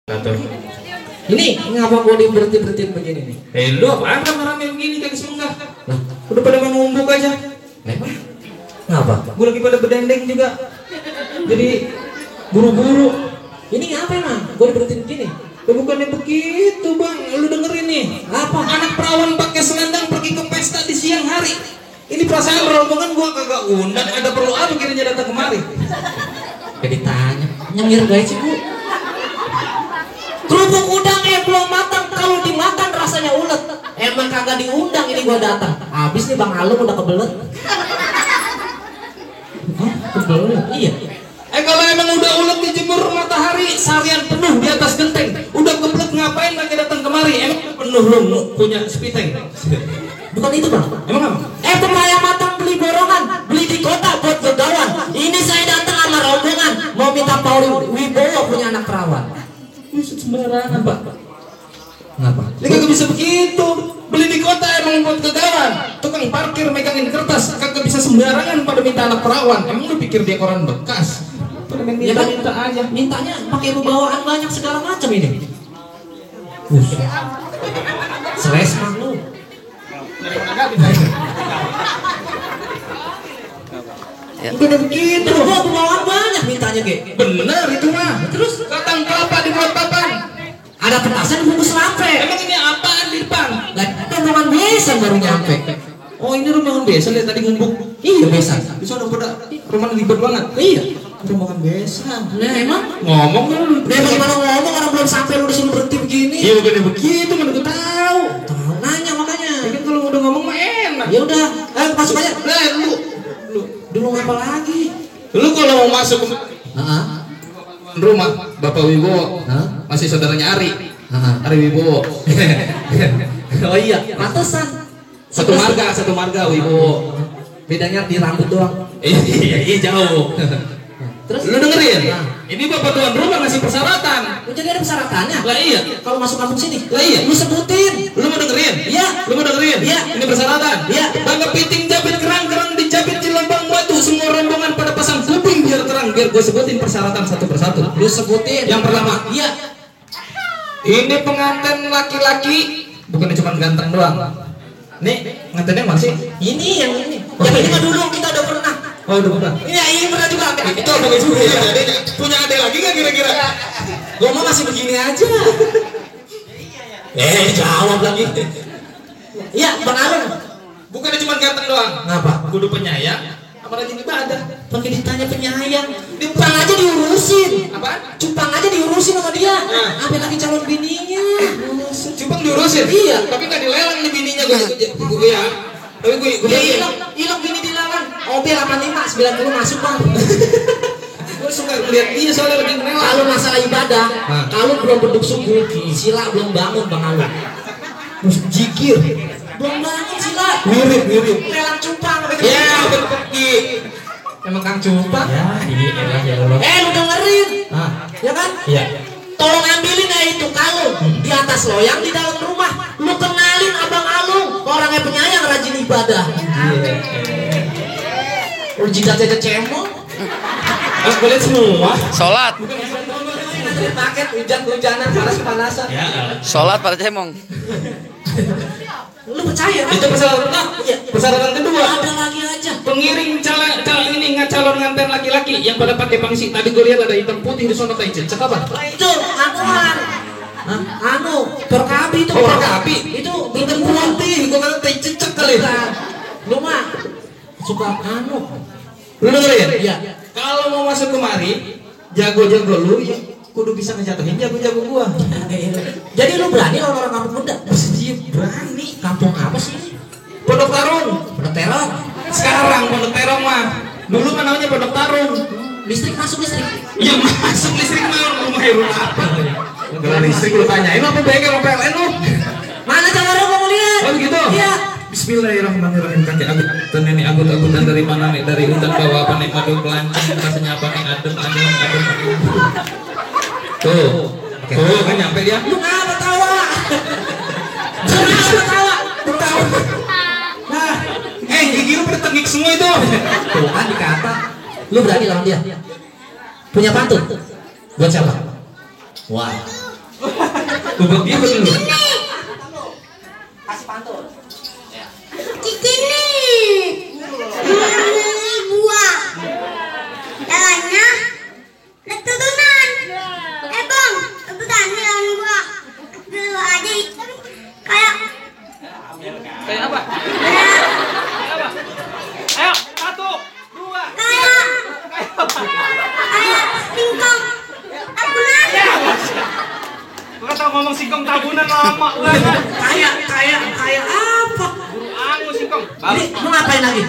Atur. Ini ngapa mau berhenti begini nih? Lu apaan rame-rame begini kagak semenggah? Nah, Udah pada main ngumbuk aja. kenapa? Ngapa? Gue lagi pada berdendeng juga. Jadi buru-buru. Ini apa emang? Gue berhenti begini. Bukannya begitu bang, lu dengerin nih. Apa? Anak perawan pakai selendang pergi ke pesta di siang hari. Ini perasaan rombongan gua kagak undang. Ada perlu apa kiranya datang kemari? Kayak ditanya. Nyengir guys sih bu. Kerupuk udangnya belum matang, kalau dimakan rasanya ulet. Emang kagak diundang ini gua datang. Habis nih Bang Alung udah kebelet. Hah? Kebelet? Iya. Kalau emang udah ulet dijemur matahari seharian penuh di atas genteng, udah kebelet ngapain lagi datang kemari? Emang penuh lu punya spiteng? Bukan itu Bang. Emang apa? Pepaya matang beli borongan, beli di kota buat begawan. Ini saya datang sama rombongan, mau minta Paul Wibowo punya anak perawan. Sembarangan pak. Ngapa? Ini kagak bisa begitu. Beli di kota emang buat kegawan. Tukang parkir megangin kertas kagak bisa sembarangan pada minta anak perawan. Emang lu pikir dia koran bekas? Pada main Ya kan? minta aja. Mintanya pakai pembawaan banyak segala macam ini. Stres mah lu. Udah begitu. Terus gua pembawaan banyak mintanya kayak. Bener itu mah. Terus Batang kelapa dibuat papan. ada petasan bungkus lampe. Emang ini apaan di depan? Lah, rombongan besan baru nyampe. Oh ini rombongan besan lihat tadi ngumpuk. Iya besan. Di sana pada rombongan ribet banget. Iya. Rombongan besan. Nah emang Ngomong lu. dia bagaimana ngomong orang belum sampai lu disuruh berhenti begini. Iya bukannya begitu mana gue tahu. Tahu nanya makanya. Ya kan kalau udah ngomong mah enak. Ya udah, ayo masuk aja. Nah, lu Dulu ngapa lagi? kalau mau masuk ke Heeh. rumah Bapak Wibowo, Hah? masih saudaranya Ari, Heeh. Ari Wibowo. Oh iya, pantesan. Satu marga Wibowo. Bedanya di rambut doang. Iya jauh. Terus Lu dengerin? Nah. Ini Bapak tuan rumah ngasih persyaratan. Lu jadi ada persyaratannya. Lah iya. Kalau masuk kampung sini. Lah iya. Lu sebutin. Lu mau dengerin? Iya. Lu mau dengerin? Iya. Ini persyaratan. Iya. Bangga piting jabit kerang dijabit di lembang batu. Semua rombongan pada pasang kuping biar terang. Biar gue sebutin persyaratan satu persatu. Lu sebutin. Yang pertama, Iya. ini pengantin laki-laki, bukan cuma ganteng doang. Nih, pengantinnya masih? Ini yang ini. Yang ini mah dulu kita udah pernah. Oh, udah bukan. Iya, ini pernah juga. Itu apa juga ya? Punya adek lagi nggak kira-kira? Gua mah masih begini aja. Jawab lagi. Iya, Bang Alung. Bukannya cuma ganteng doang. Ngapa? Kudu penyayang, apa rajin ibadah. Pakai ditanya penyayang. Cupang aja diurusin. Apaan? Cupang aja diurusin sama dia. Nah. Sampai lagi calon bininya. Cupang diurusin? Iya. Tapi nggak dilelang nih bininya gue ya. Tapi gue Dia hilang bini dilarang. Mobil 85 90 masuk Bang. gue suka ngeliat dia soalnya lagi ngelang. Kalau masalah ibadah, Nah. kalau belum beduk subuh, sila belum bangun Bang Alung. Terus jikir. Belum bangun sila. Mirip. Lelang cupang. Ya, pergi. Emang Kang Cupang? Ya, ini elah ya Allah. Lu dengerin. Ah, Ya kan? iya. Tolong ambilin ya itu kalung di atas loyang di dalam rumah. Lu kenalin Abang Alung, orangnya penyayang rajin ibadah. Lu jidatnya kecemong. Gue liat semua. Sholat, Ngantri paket hujan-hujanan panas-panasan. Ya, sholat pada cemong. Lu percaya kan? itu persyaratan. Iya. Persyaratan kedua. Ada lagi aja. Pengiring calon nganten laki-laki yang pada pakai pangsi. Tadi gue lihat ada hitam putih di sana tadi cecek apa? Itu anuan. Perkabi itu. Oh, perkabi. Itu hitam putih. Gue kata tadi cecek kali. Bukan. Lu mah suka Lu dengerin? Iya. Kalau mau masuk kemari, jago-jago lu ya kudu bisa ngejatuhin jago-jago gua. Jadi lu berani lawan orang kampung muda? Dia berani. Kampung apa sih? Pondok Tarung. Pondok Terong. Sekarang Pondok Terong mah. Dulu mah namanya Pondok Tarung. Listrik masuk listrik. Ya masuk listrik mah rumah Herun apa? Kalau listrik lu tanyain apa bengkel apa PLN lu? Mana cara lu mau lihat? Oh gitu? Iya. Bismillahirrahmanirrahim. Kakek agut nih agut-agutan dari mana nih? Dari hutan bawah apa nih? Madu kelancing rasanya apa nih? Adem. Tuh kan nyampe dia. Lu ngapa tawa? Kenapa tawa? Nah, gigi lu pada tegik semua itu. Tuh kan dikata. Lu berani lawan dia? Punya pantun? Buat siapa? Wah, Bubuk dia betul. Kasih pantun. Cikini buah jalannya keturunan bang kebetulan jalan buah dulu aja kayak apa? Ayo, 1, 2. kayak singkong tabunan Gua tau ngomong singkong tabunan lama banget. Kayak apa? Guru angu singkong. Ini mau ngapain lagi?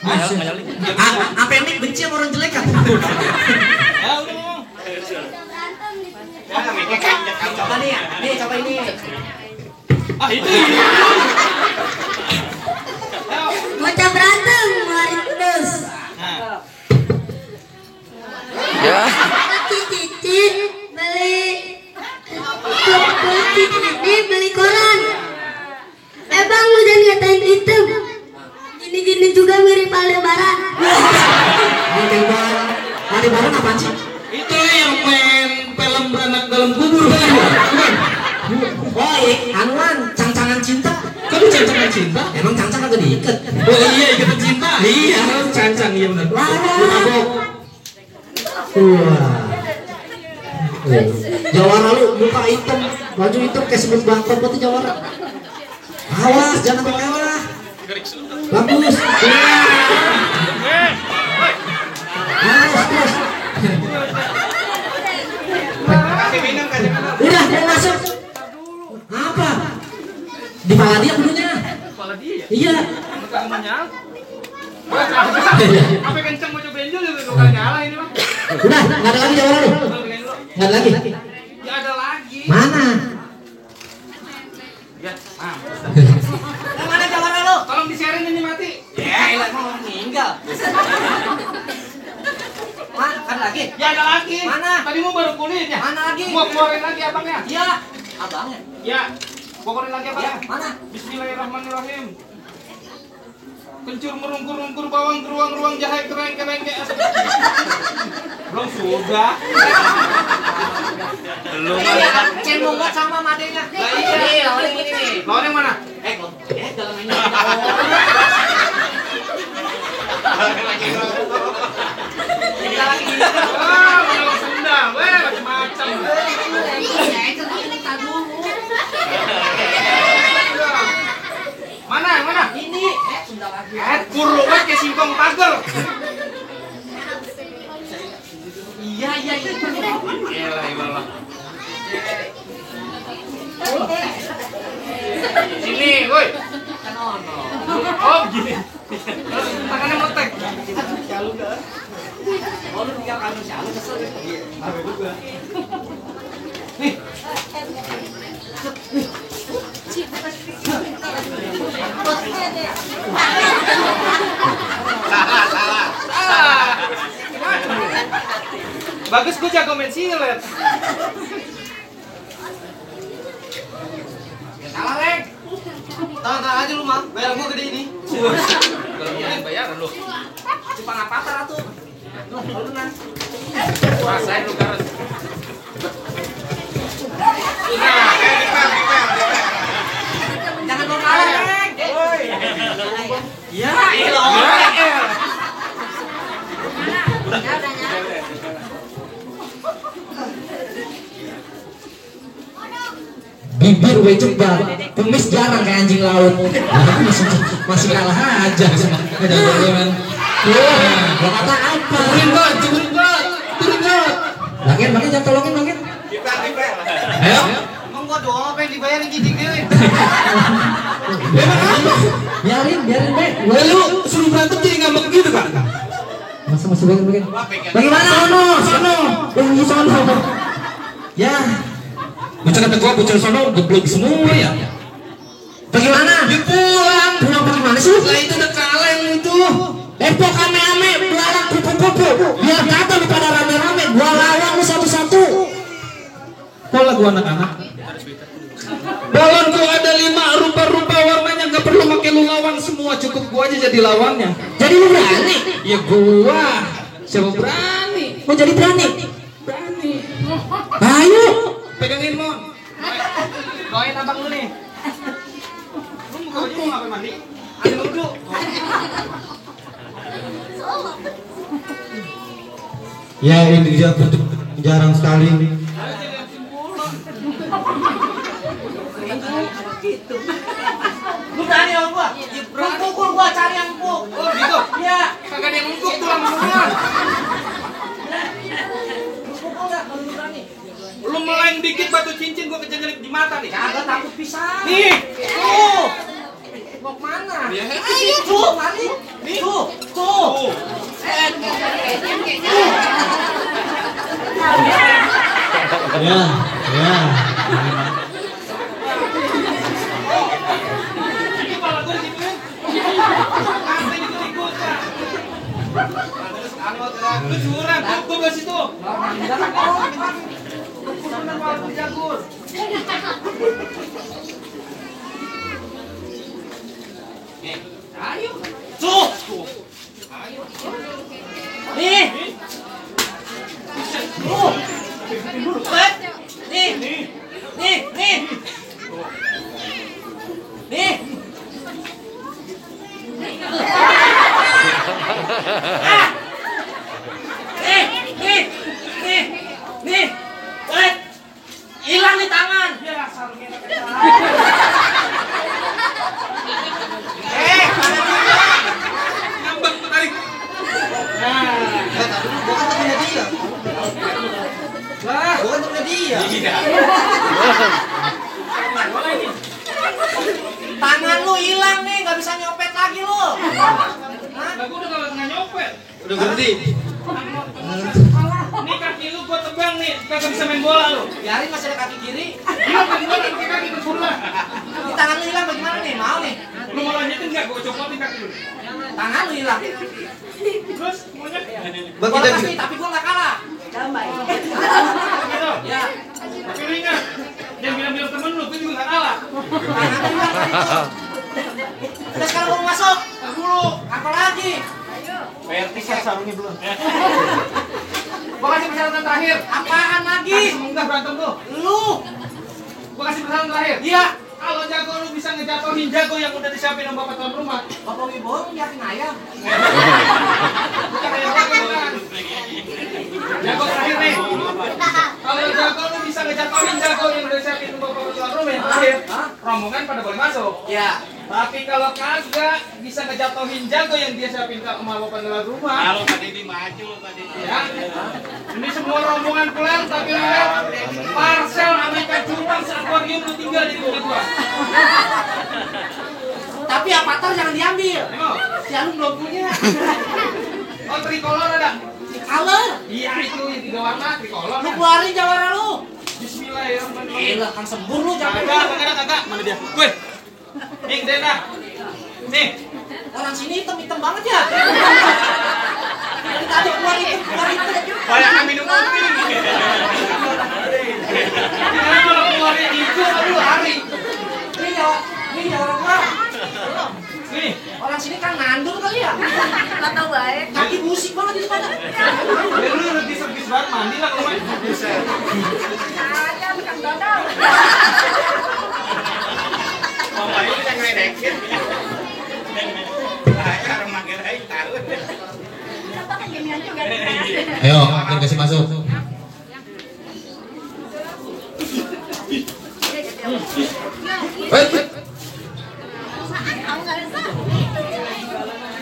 Ayo, Apa ini benci sama orang jelek kan? ayo lu ngomong. Coba nih ya, coba ini. Ah, itu. Ayo. bocah berantem ngeluarin terus Nah, cici beli cici beli koran bang lu jangan ngatain hitam gini-gini juga mirip Aldebaran Aldebaran apaan sih? Itu yang main film beranak dalam kubur kan? Oh iya, anuan, cang-cangan cinta. Kan lu cancangan cinta? Emang cang-cang kagak diikat? Oh iya, ikatan cinta. Iya, cancang iya benar. Wah. Jawara lu muka hitam, baju hitam kayak sebut bangkot berarti Jawara. Awas, jangan kalah. Bagus. Iya. Awas terus. Udah, mau masuk. Apa? Di pala dia kudunya. kepala dia ya. Iya. Bukan nyala. Apa kenceng mau cobain dulu bukan nyala ini mah. Udah, nggak ada lagi Jawara lu. Nggak ada lagi. Ya ada lagi. Mana? Ya, Mana Jawara lu? tolong di-share ini mati. Ya, elah mau meninggal. Ada lagi? Ya ada lagi. Mana? Tadi mau baru kulit ya. Mana lagi? Gua keluarin lagi abangnya. Iya, abangnya. Ya. Gua keluarin lagi abangnya. Mana? Bismillahirrahmanirrahim. Kencur merungkur-rungkur bawang geruang-ruang jahe kereng-kereng kayak asap. Belum sudah. Belum ada. Cen monggok sama madenya. Nah, iya. Lawan ini nih. Lawan yang mana? Dalam ini. Kita lagi gini. Wah, mau Sunda. Weh, macam-macam. Mana? Ini. Sunda lagi. Kurung banget kayak singkong pagar. Iya. Elah. Sini, woi. Oh, begini. Tangannya meletek. Oh, lu tinggal kanu syalu kesel. Nih. Salah. Bagus, gue jago main silet. Salah, Reng. Tahan aja lu, Mang. Bayar gua gede ini. Bayaran lu. Cupang apa ratu? Lu nang. Rasain lu garas. Jangan mau kalah, Reng. Ya, bibir gue cepat, kumis jarang kayak anjing laut. Masih kalah aja sama jagoan. Gua kata apa? Turun got. Bagian jangan tolongin bagian. Ayo. Emang gua doang apa yang dibayarin gidik dewe? Memang apa? Biarin baik. Lu suruh berantem jadi ngambek gitu kan? Masuk bagian. Bagaimana sono? Yang sono. Ya, Bocah kata gua bocah sono geblek semua ya. bagaimana? Ya pulang. Pulang bagaimana sih? Lah itu udah kaleng itu. Depok ame-ame, belalang kupu-kupu. Biar kata lu pada rame-rame, gua lawan lu satu-satu. Pola gua anak-anak. Balonku ada 5 rupa-rupa warnanya, nggak perlu pakai lu lawan semua, cukup gua aja jadi lawannya. Jadi lu berani? Ya gua. Siapa berani? Mau jadi berani? Berani. Ayo, pegangin mo. Doain abang lu nih. Lu buka baju mau ngapain mandi? Ambil wudhu. Ya ini dia jarang sekali. Ayo jadi yang simpulan. Lu berani sama gua? Lu pukul gua, cari yang pukul. Oh gitu? Iya. Kagak ada yang empuk tuh langsung semua. Lu pukul enggak kalau lu berani? Lu meleng dikit batu cincin gua kejenjelik di mata nih. Kagak takut pisan. Nih. Tuh. Mau kemana? Ya. Tuh, mari. Tuh, tuh. Ya, ya. Ini kepala gua digituin. Nanti ikut-ikut kan. Terus anggot kan. Lu curang, gua ke situ. Benar kalau jagur. Ayo. Tuh. Nih. Tuh. Nih. Nih, nih. Nih. Ah. Nih, nih. Nih. Nih. Wait. Hilang di tangan. Ya, sarungnya ngambek tarik. Lah, Bukan temennya dia. iya. Tangan lu hilang nih, nggak bisa nyopet lagi lu. Hah? Lah gua udah nggak nyopet. Udah berhenti. Nih kaki lu gua tebang nih, kagak bisa main bola lu. Biarin masih ada kaki kiri. Iya, main bola pakai kaki ke bola. Ini tangan lu hilang bagaimana nih? Mau nih? Lu mau lanjutin nggak? Gua copotin kaki lu. Tangan lu hilang. Terus maunya Gua lepas nih, tapi gua nggak kalah. gitu. Ya. Tapi lu ingat, jangan bilang-bilang temen lu, gua juga nggak kalah. Tangan lu hilang. Udah sekarang gua mau masuk. Tar dulu. Apa lagi? Bayar tiket sarungnya belum. Gua kasih persyaratan terakhir. Apaan lagi? Langsung enggak berantem tuh. Lu. Gua kasih persyaratan terakhir. Iya. Kalau jago lu bisa ngejatuhin jago yang udah disiapin sama bapak tuan rumah. Bapak Wibowo yakin ayam. Bukan kayak jago kan. Jago terakhir nih. Kalau jago lu bisa ngejatuhin jago yang udah disiapin sama bapak tuan rumah yang terakhir. Hah? Rombongan pada boleh masuk. Ya. Tapi kalau kagak bisa ngejatuhin jago yang dia siapin ke sama bapak tuan rumah. Kalau tadi di maju tadi. Ya. Ini semua rombongan pulang tapi lihat parcel Amerika Jepang akuarium lu tinggal di rumah gua. Tapi avatar jangan diambil. Emang? Si Alun belum punya. Oh, tricolor ada? Color. Iya itu yang 3 warna tricolor. Lu keluarin jawara lu. Bismillahirrahmanirrahim. Gila kan sembur lu Kagak, jangan. kagak. Mana dia? Weh. Nih, gede dah. Nih. Orang sini hitam-hitam banget ya. Dari tadi keluar itu. Banyak minum kopi. Jangan kalau keluarnya hijau, aduh lari. Ini jawara gua. Nih. Orang sini kan nandur kali ya. Nggak tahu baik. Kaki busik banget di sepeda. Ya lu servis banget mandi lah kalau main. Ada bukan dodol. Mama itu yang ngedekin. Saya orang manggil aja taruh. Kenapa kan ginian juga? Ayo, makin kasih masuk.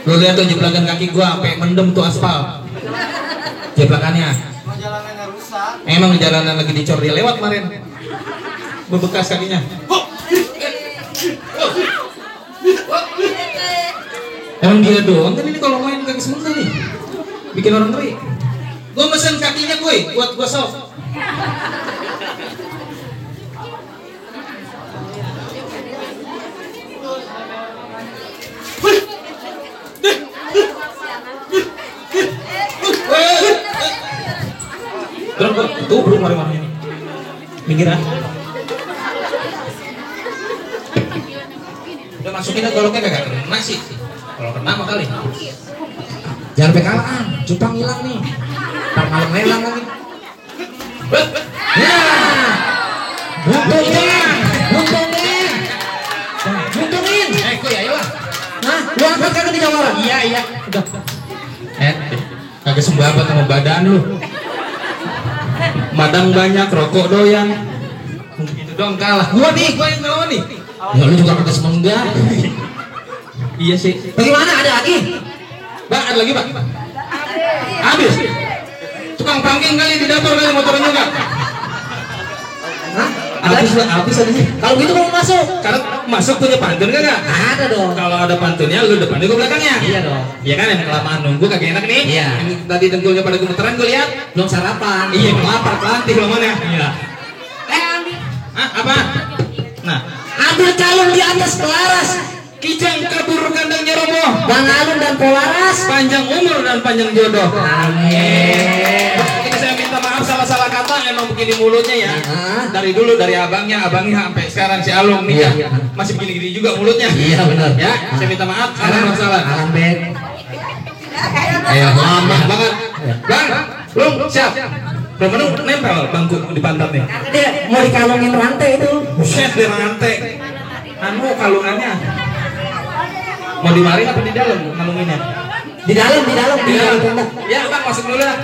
Lu lihat tuh jeplakan kaki gua sampai mendem tuh aspal. Jeplakannya. Jalanannya rusak. Emang di jalanan lagi dicor dia lewat kemarin. Bebekas kakinya. Emang dia doang kan ini kalau main kaki semua nih. Bikin orang ngeri. Gua mesen kakinya gue buat gua sok. Terus gua tubruk mari-mari ini. Minggir ah. Udah masukin aja goloknya kagak kena sih. Kalau kena mah kali. Jangan bekalaan, cupang hilang nih. Ntar malam hilang lagi. Ya. Buntungin. Kok ya ayo. Hah? Lu angkat kagak di Jawa? Iya. Udah. Kagak sembabat sama badan lu. Madang banyak, rokok doyan. Gitu dong kalah. Gua yang ngelawan nih. Ya lu juga kagak semenggak. Iya sih. Bagaimana, ada lagi? Bang, ada lagi, Bang. Habis. Tukang pangking kali di dapur kali motornya juga. Hah? Habis ada sih. Kalau gitu kamu masuk. Karena masuk punya pantun kagak? Ada dong. Kalau ada pantunnya lu depannya gua belakangnya. Iya dong. Iya kan, emang kelamaan nunggu kagak enak nih. Iya. Ini tadi dengkulnya pada gemeteran gua lihat. Belum sarapan. Iya, emang lapar kelantih belum mana. Iya. Hah, apa? Nah, Ambil kalung di atas pelaras. kijang kabur kandangnya roboh. Bang Alun dan Polaras. Panjang umur dan panjang jodoh. Amin. Ini saya minta maaf salah-salah kata, emang begini mulutnya ya. Hah? Dari dulu dari abangnya sampai sekarang si Alung nih ya. Iya. Masih begini-gini juga mulutnya. Iya benar. Ya, saya minta maaf salah. Alam bet. Ayo, mama banget. Bang, belum siap. Belum nempel bangku di pantat nih. Dia mau dikalungin rantai itu. Buset di rantai. Anu kalungannya. Mau dimari apa di dalam kalunginnya? Di dalam. Ya, Bang masuk dulu lah.